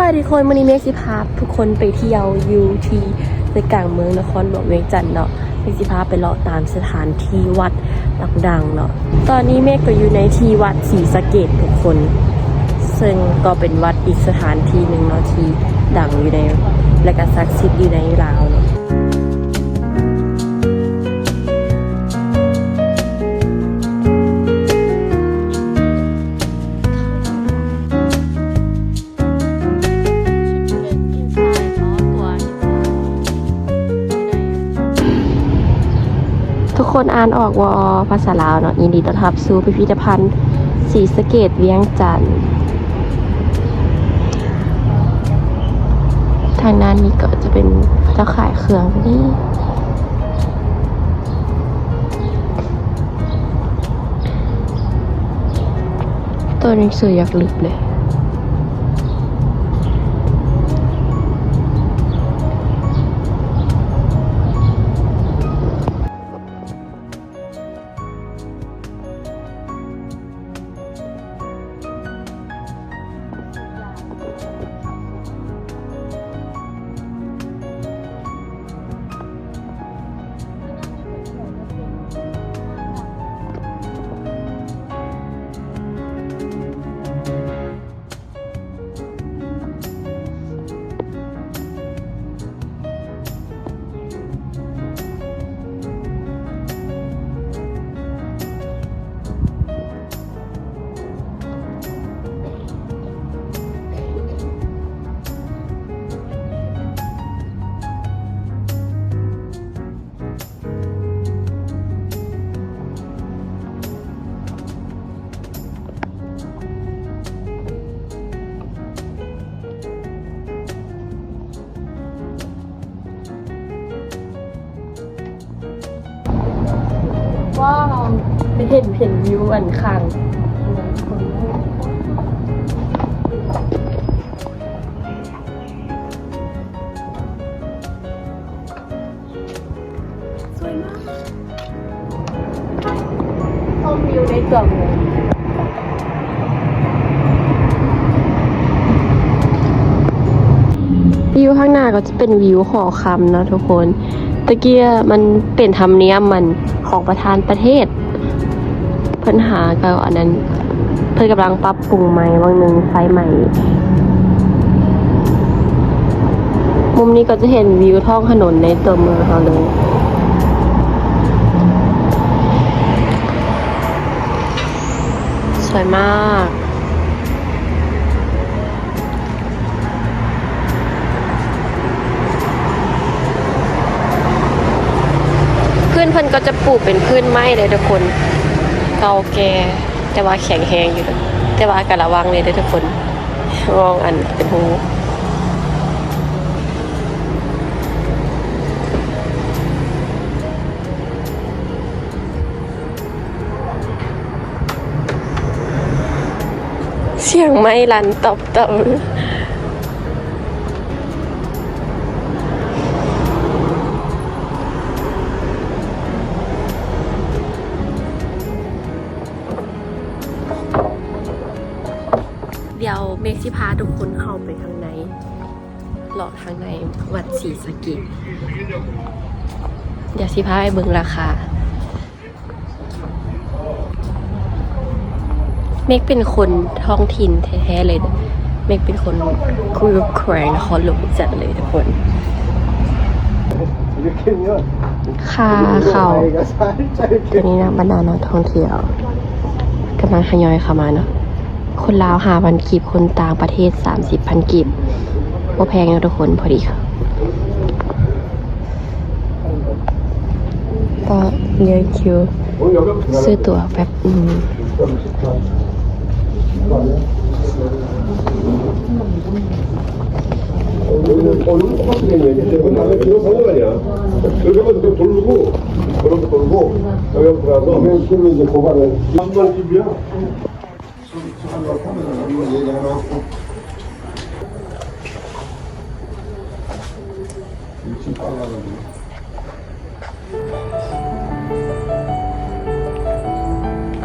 ສະບາຍດີທຸກຄົນ, ມື້ນີ້ເມກຊິພາທຸກຄົນໄປທ່ຽວຢູ່ທີ່ໃຈກາງເມືອງນະຄອນຫຼວງວຽງຈັນເນາະ. ເມກຊິພາໄປເລາະຕາມສະຖານທີ່ວັດດັງໆເນາະ. ຕອນນີ້ເມກກໍຢູ່ໃນທີ່ວັດສີສະເກດທຸກຄົນ, ເຊິ່ງກໍເປັນວັດອີກສະຖານທີ່ໜຶ່ງເນາະ ທີ່ດັງຢູ່ໃນ ແລະ ກໍສັກສິດຢູ່ໃນລາວເນາະ. ທຸກຄົນອ່ານອອກບໍ່ ພາສາລາວເນາະ? ຍິນດີຕ້ອນຮັບສູ່ພິພິທະພັນສີສະເກດວຽງຈັນ. ທາງດ້ານນີ້ກໍຈະເປັນເຂົາເຈົ້າຂາຍເຄື່ອງນີ້. ໂຕໜັງສືຢ່າງລຶກເລີຍ. ວ້າວ ເຫັນ ເຫັນວິວອັນຂ້າງ ສວຍມາກ ຊົມວິວໃນຕົວເມືອງ. ວິວຂ້າງໜ້າກໍຈະເປັນວິວຫໍຄຳເນາະທຸກຄົນ. ຕະກີ້ມັນເປັນທຳນຽມ ອັນ ຂອງປະທານປະເທດ. ເພິ່ນຫາກໍອັນນັ້ນ ເພິ່ນກຳລັງປັບປຸງໃໝ່ ຫວ່າງໜຶ່ງໄຟໄໝ້. ມຸມນີ້ກໍຈະເຫັນວິວທ້ອງຖະໜົນໃນຕົວເມືອງເຮົາເລີຍ. ສວຍມາກ. ພື້ນເພິ່ນກໍຈະປູເປັນພື້ນໄມ້ເດ້ທຸກຄົນ, ເກົ່າແກ່ແຕ່ວ່າແຂງແຮງຢູ່, ແຕ່ວ່າກໍລະວັງແດ່ເດີທຸກຄົນ, ລະວັງອັນເປັນຮູ. ສຽງໄມ້ລັ່ນຕັບໆ. ດຽວເມກຊິພາທຸກຄົນເຂົ້າໄປທາງໃນ ເລາະທາງໃນວັດສີສະເກດ. ດຽວຊິພາໄປເບິ່ງລາຄາ. ເມກເປັນຄົນທ້ອງຖິ່ນແທ້ໆເລີຍ, ເມກເປັນຄົນແຂວງນະຄອນຫຼວງວຽງຈັນເລີຍທຸກຄົນ. ຄ່າເຂົ້າ ອັນນີ້ນະ ບັນດານັກທ່ອງທ່ຽວກຳລັງທະຍອຍເຂົ້າມາເນາະ. ຄົນລາວຫ້າພັນກີບ, ຄົນຕ່າງປະເທດສາມສິບພັນກີບ. ບໍ່ແພງເນາະທຸກຄົນ, ພໍດີ. ກໍເລີຍຄິວຊື້ตั๋ວແປັບໜຶ່ງ.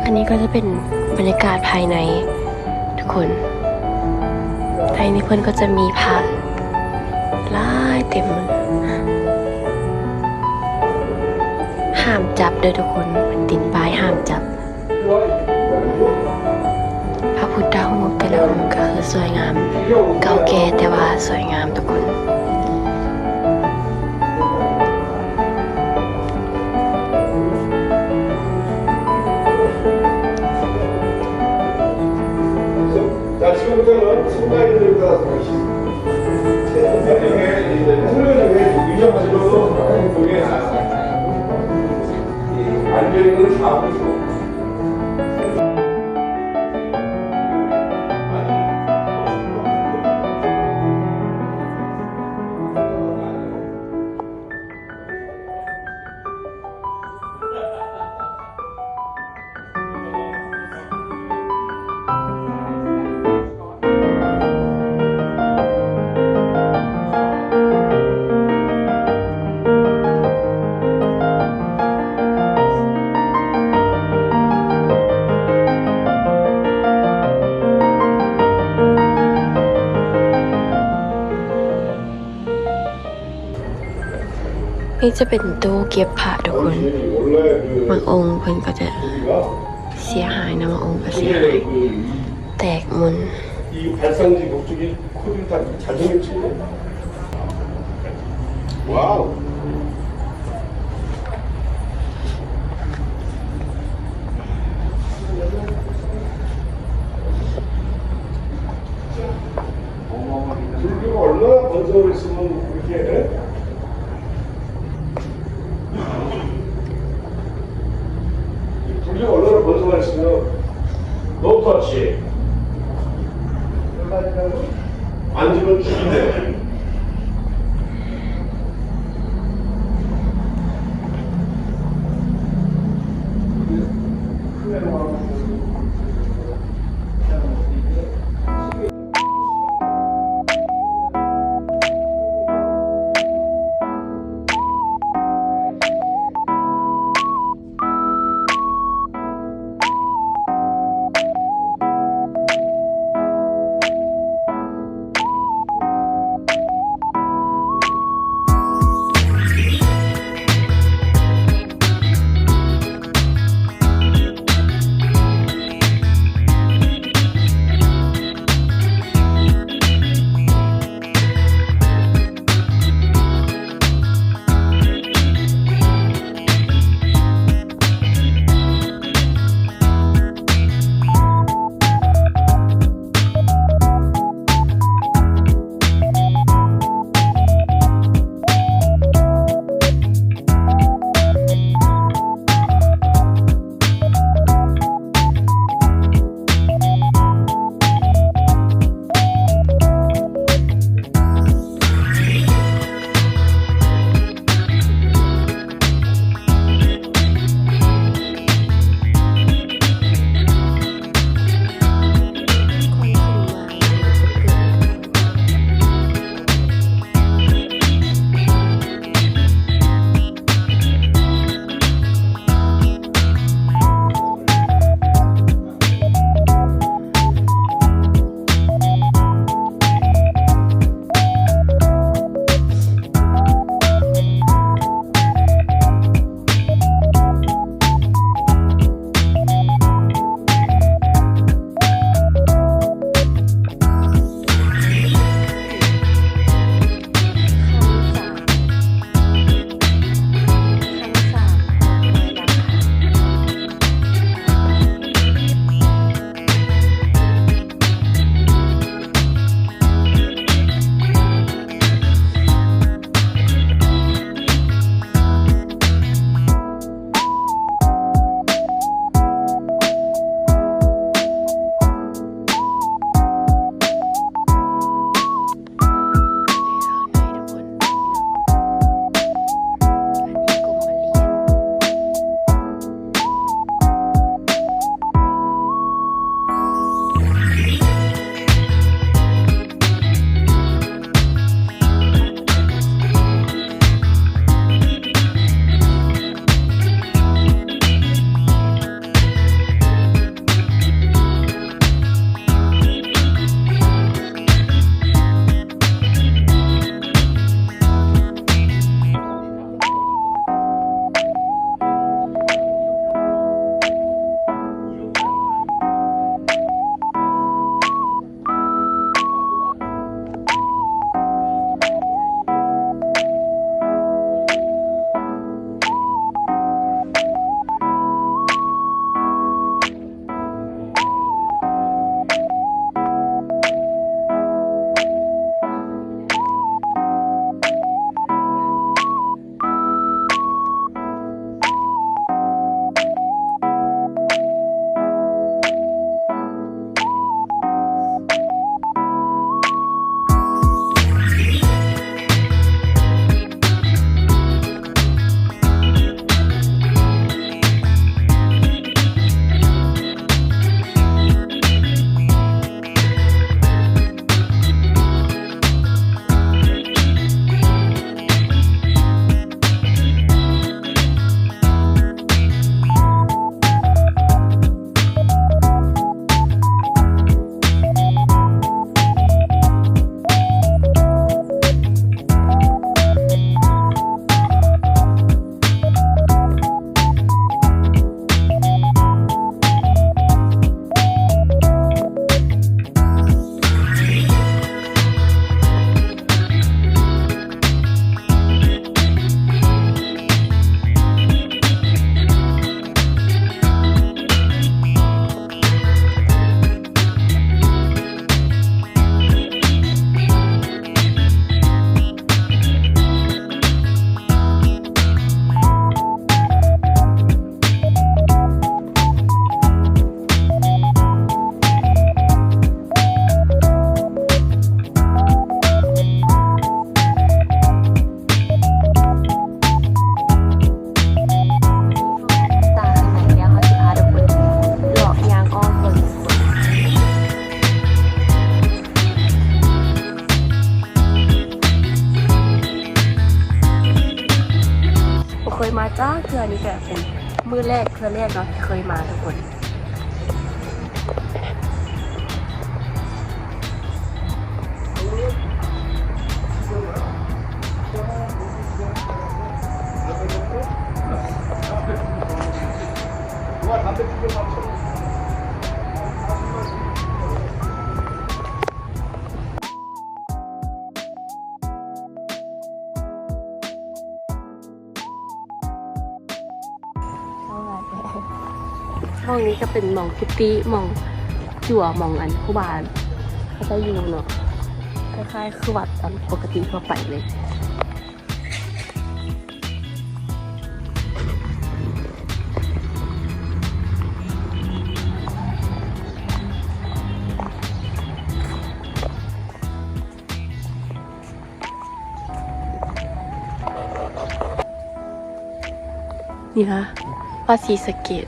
ອັນນີ້ກໍຈະເປັນບັນຍາກາດພາຍໃນທຸກຄົນ, ພ ໃນນີ້ເພິ່ນກໍຈະມີພະຫຼາຍເຕັມ. ຫ້າມຈັບເດີທຸກຄົນ, ມັນຕິດປ້າຍຫ້າມຈັບ. ພະພຸດທະຮູບແຕ່ລະອົງກໍຄືສວຍງາມ, ເກົ່າແກ່ແຕ່ວ່າສວຍງາມທຸກຄົນ. ນີ້ຈະເປັນຕູ້ເກັບພະທຸກຄົນ. ບາງອົງເພິ່ນກໍຈະເສຍຫາຍນະ, ບາງອົງກໍເສຍຫາຍ ແຕກໝົດ. 이 발상지 목적이 코드를 다 잘 정했지. 와우. 불교가 얼마나 번성을 했으면 그렇게, 예? 불교가 얼마나 번성을 했으면 너부터 하지. 안 되면 죽인대. ກ ເທື່ອແລກເນາະທີ່ເຄີຍມາທຸກຄົນ. ໝ່ອງນີ້ກໍເປັນໝ່ອງກຸຕິ ໝ່ອງຈົວ ໝ່ອງອັນຄູບາເຂົາເຈົ້າຢູ່ເນາະ ຄ້າຍໆຄືວັດອັນປົກກະຕິທົ່ວໄປເລີຍ. ນີ້ນະ ວັດສີສະເກດ.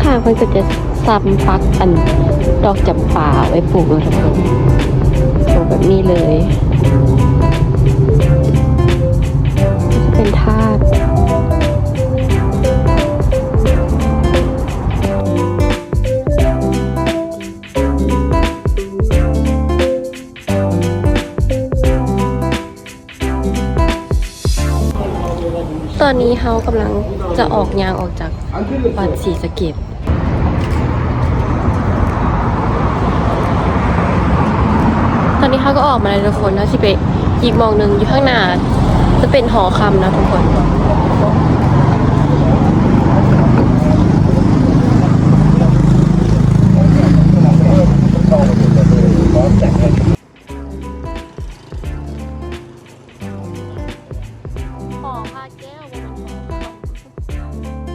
ຂ້າງໆເພິ່ນກໍຈະຊຳປັກອັນດອກຈຳປາໄວ້ປູກເນາະທຸກຄົນ ໂອ້ ແບບນີ້ເລີຍ ເປັນທາດ. ຕອນນີ້ເຮົາກຳລັງຈະອອກ ຍ່າງອອກຈາກວັດສີສະເກດ. ຕອນນີ້ເຮົາກໍອອກມາແລ້ວທຸກຄົນ ເຮົາຊິໄປອີກໝ່ອງໜຶ່ງ ຢູ່ຂ້າງໜ້າຈະເປັນຫໍຄຳນະທຸກຄົນ. ຫໍພະແກ້ວ ບໍ່ແມ່ນຫໍຄຳ.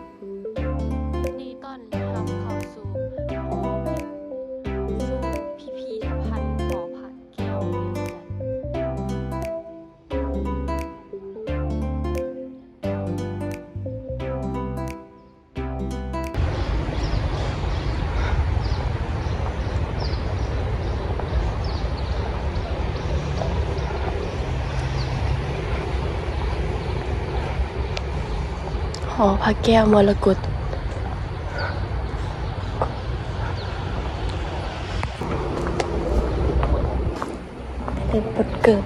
ຍິນດີຕ້ອນຮັບເຂົ້າສູ່ຫໍ ສູ່ພິພິທະພັນຫໍພະແກ້ວວຽງຈັນ. ຫໍພະແກ້ວມໍລະກົດ. ເປັນປົດເກີບ.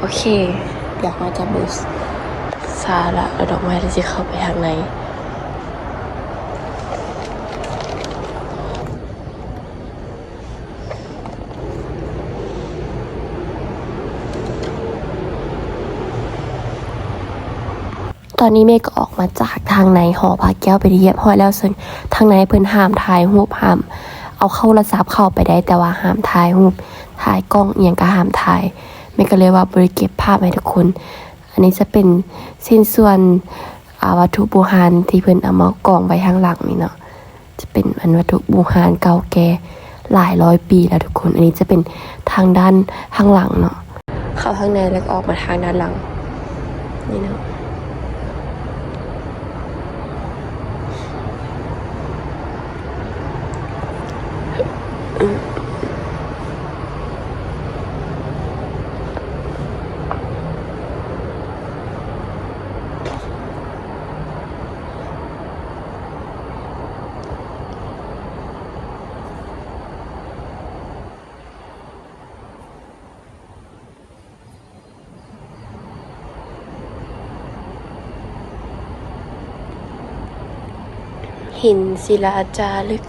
ໂອເຄ ດຽວເຮົາຈະບູຊາລະ ແລ້ວດອກໄມ້ ແລ້ວຊິເຂົ້າໄປທາງໃນ. ຕອນນີ້ເມກກໍອອກມາຈາກທາງໃນຫໍພະແກ້ວເປັນທີ່ຮຽບຮ້ອຍແລ້ວ, ເຊິ່ງທາງໃນເພິ່ນຫ້າມຖ່າຍຮູບ, ຫ້າມເອົາໂທລະສັບເຂົ້າໄປໄດ້, ແຕ່ວ່າຫ້າມຖ່າຍຮູບ, ຖ່າຍກ້ອງອີ່ຫຍັງກໍຫ້າມຖ່າຍ. ເມກກໍເລີຍວ່າບໍ່ໄດ້ເກັບພາບໃຫ້ທຸກຄົນ. ອັນນີ້ຈະເປັນຊິ້ນສ່ວນ ອາ ວັດຖຸບູຮານທີ່ເພິ່ນເອົາມາກອງໄວ້ທາງຫຼັງນີ້ເນາະ. ຈະເປັນອັນວັດຖຸບູຮານເກົ່າແກ່ຫຼາຍຮ້ອຍປີແລ້ວທຸກຄົນ. ອັນນີ້ຈະເປັນທາງດ້ານທາງຫຼັງເນາະ. ເຂົ້າທາງໃນແລ້ວກໍອອກມາທາງດ້ານຫຼັງນີ້ເນາະ. ຫີນສິລາຈາລຶກ.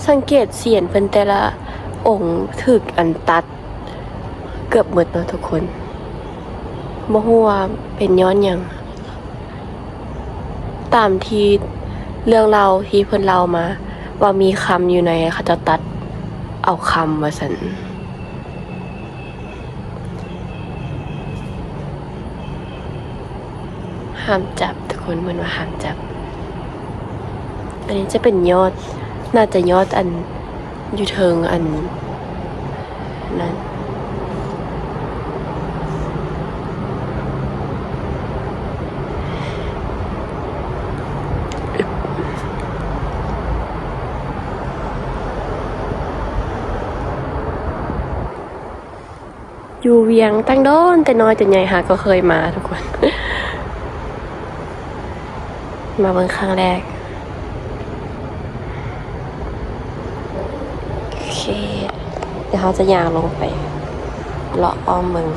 ສັງເກດສຽນເພິ່ນແຕ່ລະອົງຖືກອັນຕັດເກືອບໝົດເນາະທຸກຄົນ. ບໍ່ຮູ້ວ່າເປັນຍ້ອນຫຍັງ. ຕາມທີ່ເລື່ອງເລົ່າທີ່ເພິ່ນເລົ່າມາ ວ່າມີຄຳຢູ່ໃນ ເຂົາເຈົ້າຕັດເອົາຄຳວ່າຊັ້ນ. ຫ້າມຈັບ ທຸກຄົນ, ເພິ່ນວ່າຫ້າມຈັບ. ອັນນີ້ຈະເປັນຍອດ, ໜ້າຈະຍອດອັນຢູ່ເທິງອັນນັ້ນ. ຢູ່ວຽງຕັ້ງດົນ, ແຕ່ນ້ອຍຈົນໃຫຍ່ຫາກໍເຄີຍມາທຸກຄົນ. ມາເບິ່ງຄັ້ງແລກ. ໂອເຄ ດຽວເຮົາຈະຍ່າງລົງໄປເລາະອ້ອມເບິ່ງ.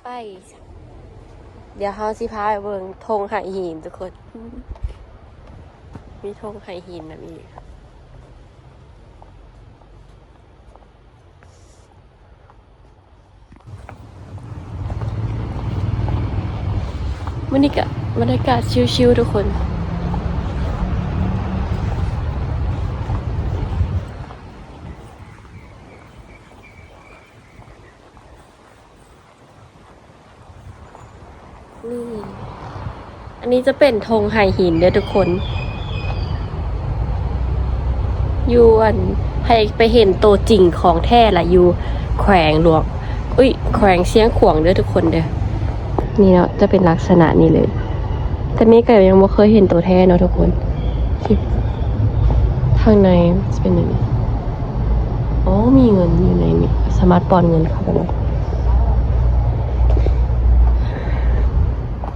ໄປ ດຽວເຮົາຊິພາໄປເບິ່ງທົ່ງໄຫຫີນທຸກຄົນ. ມີທົ່ງໄຫຫີນນຳອີກ. ມື້ນີ້ກະບັນຍາກາດຊິວໆ ທຸກຄົນ. ນີ້ ອັນນີ້ຈະເປັນທົ່ງໄຫຫີນເດີ້ທຸກຄົນ. ຢູ່ອັນ ໃຜໄປເຫັນໂຕຈິງຂອງແທ້ລະ ຢູ່ແຂວງຫຼວງ ອຸ້ຍ ແຂວງຊຽງຂວາງເດີ້ທຸກຄົນເດີ້. ນີ້ເນາະ ຈະເປັນລັກສະນະນີ້ເລີຍ. ແຕ່ເມກະຍັງບໍ່ເຄີຍເຫັນໂຕແທ້ເນາະທຸກຄົນ. ທາງໃນຈະເປັນແນວນີ້. ໂອ້ ມີເງິນຢູ່ໃນນີ້ ສາມາດປ່ອນເງິນເຂົ້າໄປໄດ້.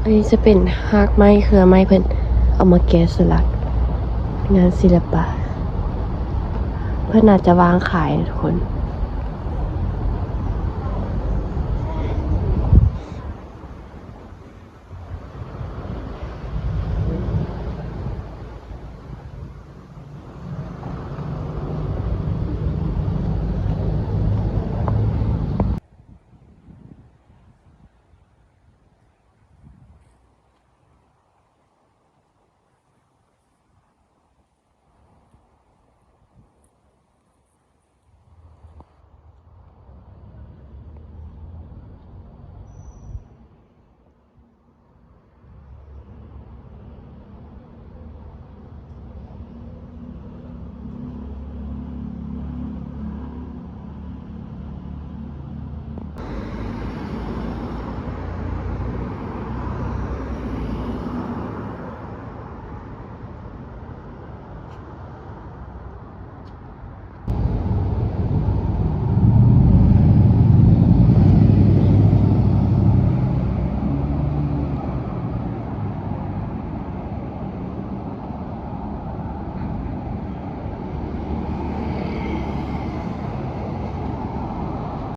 ອັນນີ້ຈະເປັນຮາກໄມ້ ເຄືອໄມ້ ເພິ່ນເອົາມາແກະສະຫຼັກ ງານສິລະປະ. ເພິ່ນອາດຈະວາງຂາຍນະທຸກຄົນ.